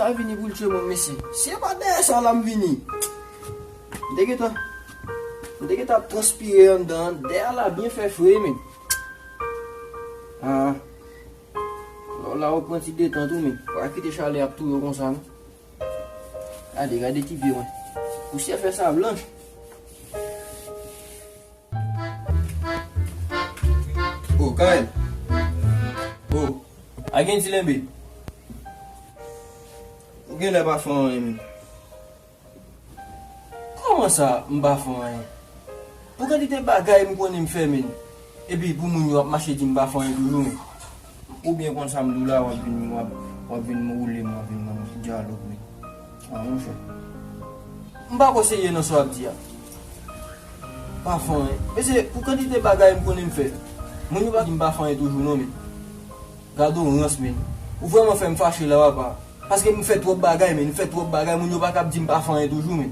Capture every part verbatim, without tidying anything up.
A vini pou l tchwe mwen, mesye. Si e pa dèyè sa la m vini. M te gentan, m te gentan ap transpire anndan an. Dèyè la byen fè fre, men. Ah. Lè w la, ou pran ti detant ou, men. Pa kite chalè ap touye w konsa, non. Gade, gade ti pye mwen. Pousyè fè sa blanch. Oh, Kayèl. Oh. A gen ti lenbe. Ou genlè pa fè anyen, men. Kòman sa, m pa fè anyen? Pou kantite bagay m konnen m fè, men. Epi pou moun yo ap mache di m pa fè anyen toujou, men. Ou byen konn sa m di w la, w ap vin, w ap, w ap vin woule m, w ap vin ban m ti dyalòg, men. Ah, monchè. M pa kwè serye nan sa w ap di a. Pa fè anyen. Men se pou kantite bagay m konnen m fè. Moun yo pa di m pa fè anyen toujou, non, men. Gade w rans, men. Ou vrèman fè m fache la, papa. Paske m fè twòp bagay, men. M fè twòp bagay, moun yo pa kab di m pa fè anyen toujou, men.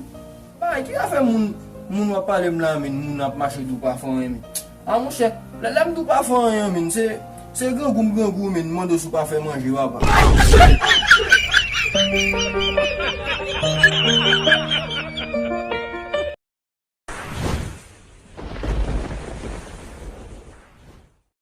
Bagay, ki afè moun, moun w ap pale m la, men, moun ap mache di w pa fè anyen, men. Ah, monchè, lè, lè m di w pa fè anyen, men, se, se grangou m grangou, men, m mande w si w pa fè manje, papa.